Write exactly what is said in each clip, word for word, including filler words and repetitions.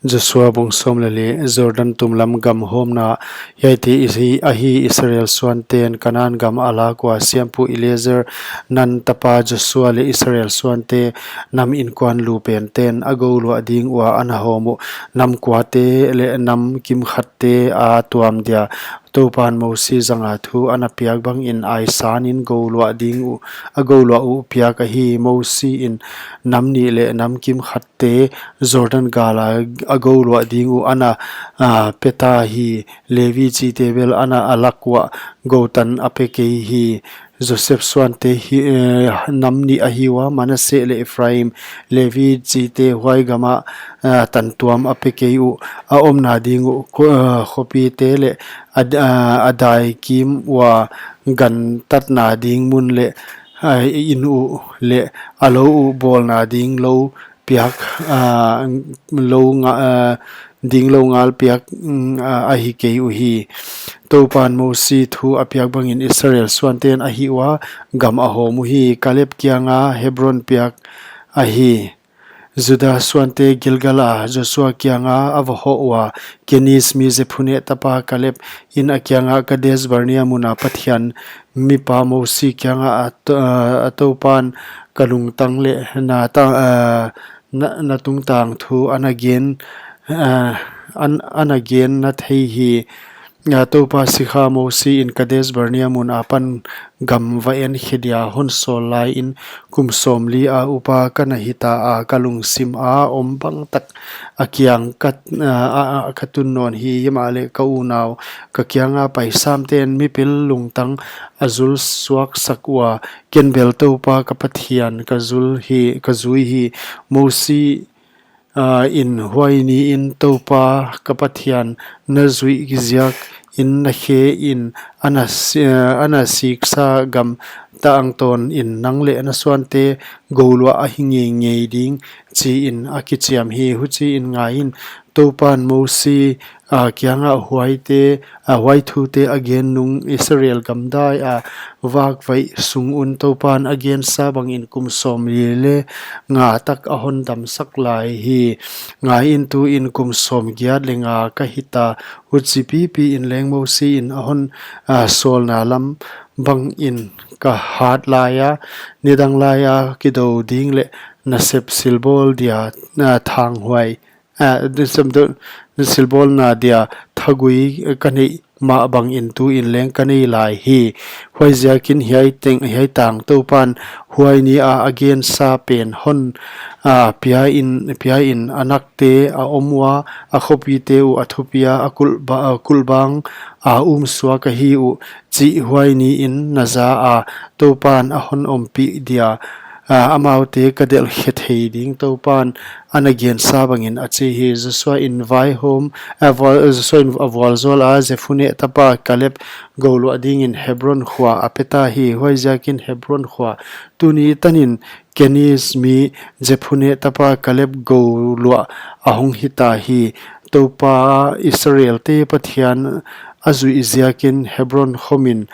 Joshua bung sawm leh li. Jordan tumlam gam hawmna. Hiaite ahi, Israel suanten Kanan gam a lak ua, siampu Eleazar, Nun tapa Joshua leh Israel suante, nam inkuan lupenten a gouluah ding ua ana hawm uh. Nam kuate leh nam kimkhatte a tuam dia Toupan Mosi zanga thu ana piak bangin aisanin gouluah ding uh, a gouluah uh piak ahi. Mosi in nam nih leh nam kimkhatte Jordan gala a gouluah ding uh ana, ah, peta hi. Levi chite bel ana a lak uah goutan a pe kei hi. Joseph suante hi, eh, nam nih ahi ua, Manasseh leh Ephraim. Levi chite huai gama, ah, tantuam a pe kei uh, a omna ding uh, kho-, ah, khopite leh a, ah, a dai kim ua gantatna ding mun leh, ah, in uh leh a lou uh bawlna ding lou piak, ah, lou nga-, ah, ding lou ngal piak, mm, ah, ahi kei uhi. Toupan Mosi thu a piak bangin Israel suanten a hih ua gam a hawm uhi. Kaleb kianga Hebron piak ahi. Juda suante Gilgal a Joshua kianga a va hoh ua, Keniz mi Jephuneh tapa Kaleb in a kianga Kades Barnea muna Pathian mipa Mosi kianga a to-, a, a Toupan ka lungtang leh na ta-, a, na, na tungtang thu ana gen, a, an, ana gen na thei hi. A, Toupa sikha Mosi in Kades Barnea mun apan gam va en khe dia hon sawl laiin kum sawmli a upa ka na hita a, ka lungsim a om bang tak a kiang ka, a, a, a, ka tun nawn hi. Himahleh ka unau ka kianga pai samten mipil lungtang a zul suaksak ua, ken bel Toupa ka Pathian ka zul hi, ka zui hi. Mosi, a, in huai niin Toupa ka Pathian na zuih ziakin na khe in ana si-, a, ana siksa gam tangtawn in nang leh na suante gouluah ahi ngeingei ding, chiin a kichiam hi. Huchiin ngaiin, Toupan Mosi, a, kianga huaite, a, huai thute a gen nung Israel gamdai a vakvaih sung un Toupan a gensa bangin kum sawmli leh nga tak a hon damsak lai hi. Ngaiin, tuin kum sawmgiat leh nga ka hita. Huchi pipiin leng Mosi in a hon, a, sawlna lam bangin ka hat laia, nidang laia kidou ding leh nasep silbawl dia, a, thanghuai, a, nasep do-, silbawlna dia thagui ka neih mah bangin tuin leng ka nei lai hi. Huaiziakin hiai teng, hiai tang Toupan huai nia a gensa pen hon, a, piain, piain Anakte a om ua, a khopite uh a thupia, a kulhba-, a kulhbang a umsuak ahi uh, chih huai niin na za a, Toupan a hon ompih dia, a, amaute ka delh khe thei ding Toupan ana gensa bangin, a chi hi. Joshua in vaihawm, a, vual-, Joshua in a vualzawl a Jephuneh tapa Kaleb gouluah dingin Hebron khua a peta hi. Huaiziakin Hebron khua tuni tanin Keniz mi Jephuneh tapa Kaleb gouluah a hong hita hi. Toupa Israelte Pathian a zuih ziakin Hebron khomin,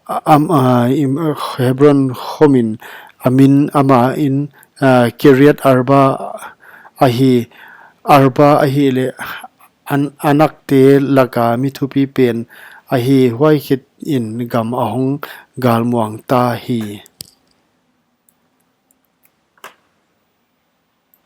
a, am, a, im, a, Hebron khomin a min amah in, a, Kiriat Arba ahi. Arba ahihleh An-, Anakte laka mi thupi pen ahi. Huai khitin gam a hong galmuang ta hi.